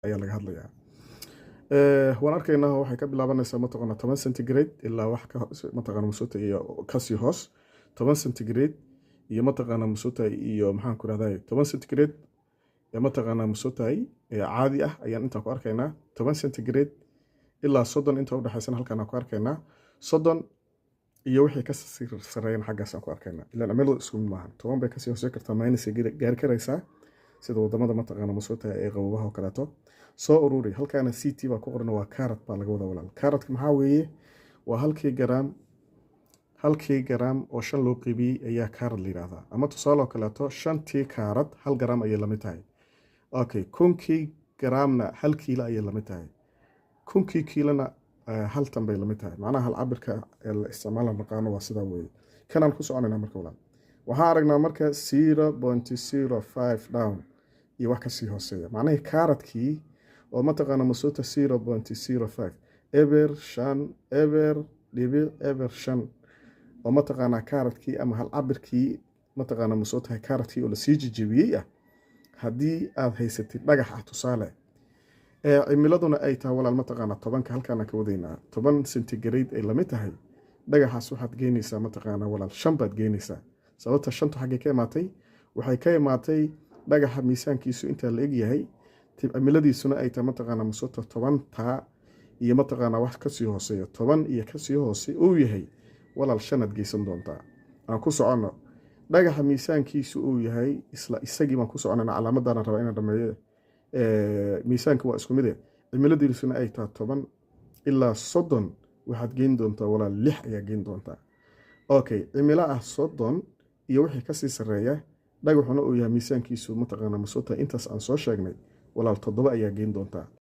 Ayaa laga hadlayaa. Waan arkaynaa, waxay ka bilaabanaysaa, mataqaana, 10 centigrade ilaa wax ka, mataqaana, masota iyo kasii hoos. 10 centigrade iyo, mataqaana, masotahay iyo, maxaan ku rahday, 10 centigrade ee, mataqaana, masotahay caadi ah ayaan intaa ku arkaynaa. 10 centigrade ilaa 30 inta udhexaysana halkaan aan ku arkaynaa. 30 iyo wixii ka sareeyan xaggaasaan ku arkaynaa. Ilaan cimiladu isku mid maahan. 10 bay kasii hoosey kartaa, minus ay gaari karaysaa, sida wadamada, mataqaana, masotahay ee qabobaha oo kaleeto. Soo ururi, halkaana CT baa ku qoran, waa carat baa laga wadaa, walaal. Caratka maxaa weeye? Waa halkii garaam. Halkii garaam oo shan loo qeybiyey ayaa carat la yidhaahdaa. Ama tusaale oo kaleeto, shantii carat 1 garaam ayay lamid tahay. Okay, 1000kii garaamna 1 kiilo ayay lamid tahay. 1000kii kiilona 1 tan bay lamid tahay. Macnaha hal cabirka ee la isticmaala naqaano waa sidaa weeye. Kanaan ku soconayna marka, walaal. Waxaan aragnaa marka 0.05 down iyo wax kasii hooseeya. Macnahii caratkii oo, mataqaana, masota 0.05, eber shan, eber dhibic eber shan, oo, mataqaanaa, caratkii ama hal cabirkii, mataqaana, masotahay caratkii oo lasii jijibiyey ah, haddii aad haysatid dhagax ah, tusaale, ee cimiladuna ay tahay, walaal, mataqaana, 10ka halkaana ka wadaynaa, 10 centigrade ay lamid tahay, dhagaxaas waxaad geynaysaa, mataqaana, walaal, shan baad geynaysaa. Sababta shantu xaggay ka imaatay? Waxay ka imaatay dhagaxa miisaankiisu intaa la egyahay, cimiladiisuna ay tahay, mataqaana, masota 10-taa iyo, mataqaana, wax kasii hooseeya, 10 iyo kasii hoose uu yahay, walaal, shanaad geysan doontaa. Aan ku soconno. Dhagaxa miisaankiisu uu yahay isla isagii baan ku soconayna. Calaamadana rabaa inaan dhameeyo. Miisaanka waa isku mide. Cimiladiisuna ay tahay 10 ilaa 30, waxaad geyn doontaa, walaal, lix ayaa geyn doontaa. Okay, cimilo ah 30 iyo wixii kasii sarreeya, dhagaxuna uu yahay miisaankiisu, mataqaana, masota intaas aan soo sheegnay, walaal, toddoba ayaa geyn doontaa.